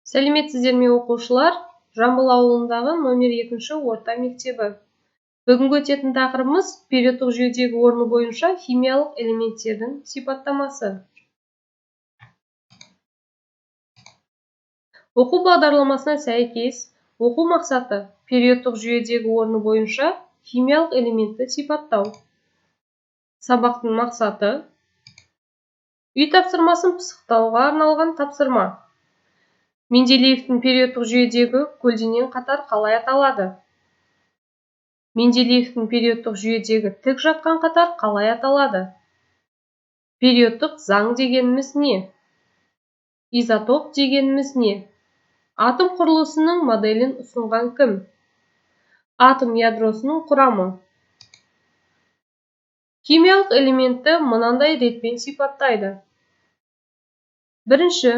Сәлеметсіздер ме, оқушылар? Жамбыл ауылындағы номер 2 орта мектебі. Бүгінгі өтетін тақырыбымыз периодтық жүйедегі орны бойынша химиялық элементтердің сипаттамасы. Оқу бағдарламасына сәйкес, оқу мақсаты периодтық жүйедегі орны бойынша химиялық элементті сипаттау. Сабақтың мақсаты үй тапсырмасын пысықтауға арналған тапсырма. Менделеевтің периодтық жүйедегі көлденең қатар қалай аталады? Менделеевтің периодтық жүйедегі тік жатқан қатар қалай аталады? Периодтық заң дегеніміз не? Изотоп дегеніміз не? Атом құрылысының моделін ұсынған кім? Атом ядросының құрамы. Химиялық элементті мынандай ретпен сипаттайды. Бірінші,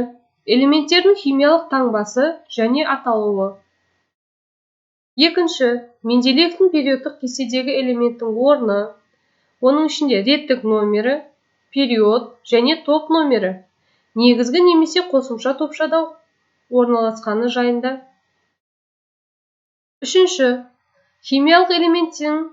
элементтердің химиялық таңбасы және аталуы. Екінші, Менделеевтің периодтық кестедегі элементтің орны, оның ішінде реттік номері, период және топ номері, негізгі немесе қосымша топшада орналасқаны жайында. Үшінші, химиялық элементтің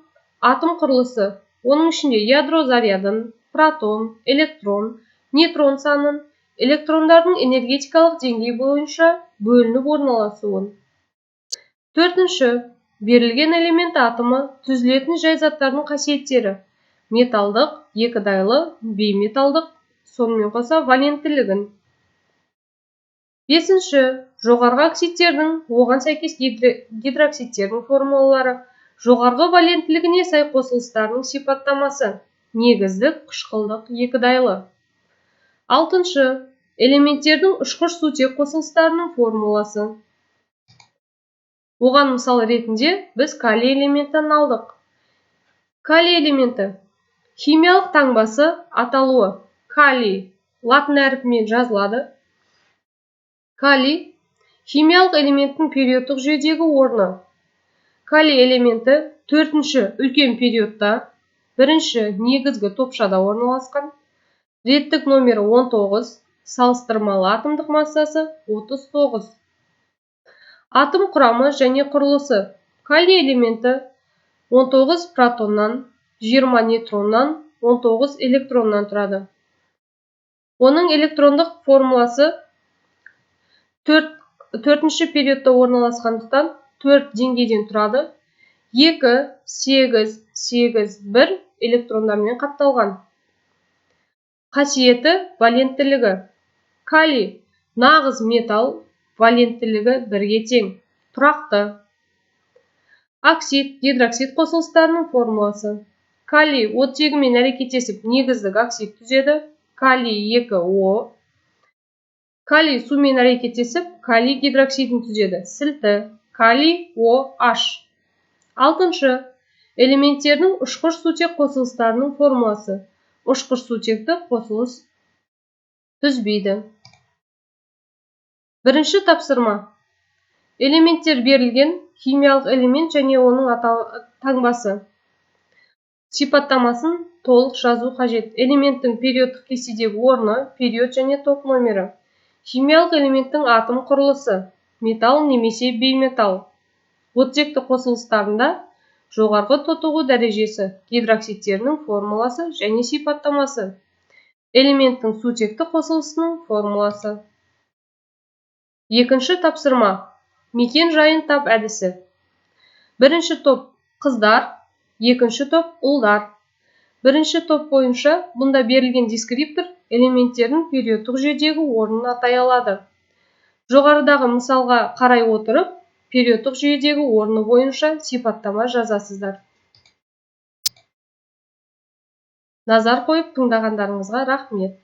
атом құрылысы, оның ішінде ядро зарядын, протон, электрон, нейтрон санын, электрондардың энергетикалық деңгей бойынша бөлініп орналасуын. Төртінші, берілген элемент атомы түзілетін жай заттардың қасиеттері, металдық, екідайлы, бейметалдық, сонымен қоса валенттілігін. Бесінші, жоғарғы оксидтердің, оған сәйкес гидроксидтердің формулалары, жоғарғы валенттілігіне сай қосылыстарының сипаттамасы, негіздік, қышқылдық, екідайлы. Алтыншы, элементтердің ұшқыш сутек қосылыстарының формуласы. Оған мысал ретінде біз калий элементін алдық. Калий элементі химиялық таңбасы, аталуы калий латын әрпімен жазылады. Калий химиялық элементтің периодтық жүйедегі орны. Калий элементі төртінші үлкен периодта, бірінші негізгі топшада орналасқан. Реттік номері 19, салыстырмалы атомдық массасы 39. Атом құрамы және құрылысы. Калий элементі 19 протоннан, 20 нейтроннан, 19 электроннан тұрады. Оның электрондық формуласы төртінші периодта орналасқандықтан 4 деңгейден тұрады. 2, 8, 8, 1 электрондармен қапталған. Қасиеті валенттілігі. Калий нағыз металл, валенттілігі бірге тең, тұрақты. Оксид, гидроксид қосылыстарының формуласы. Калий оттегімен әрекеттесіп негіздік оксид түзеді, калий 2О. Калий сумен әрекеттесіп калий гидроксидін түзеді, сілті, калий OH. Алтыншы, элементтердің ұшқыш сутек қосылыстарының формуласы. Ұшқыш сутекті қосылыс түзбейді. Бірінші тапсырма. Элементтер берілген, химиялық элемент және оның таңбасы. Сипаттамасын толық жазу қажет. Элементтің периодтық кестедегі орны, период және топ номері. Химиялық элементтің атом құрылысы, металл немесе бейметалл. Оттекті қосылыстарында жоғарғы тотығу дәрежесі, гидроксидтерінің формуласы және сипаттамасы. Элементтің сутекті қосылысының формуласы. Екінші тапсырма. Мекен жайын тап әдісі. Бірінші топ қыздар, екінші топ ұлдар. Бірінші топ бойынша бұнда берілген дескриптор элементтердің периодтық жүйедегі орнын атай алады. Жоғарыдағы мысалға қарай отырып, периодтық жүйедегі орны бойынша сипаттама жазасыздар. Назар қойып тыңдағандарыңызға рахмет.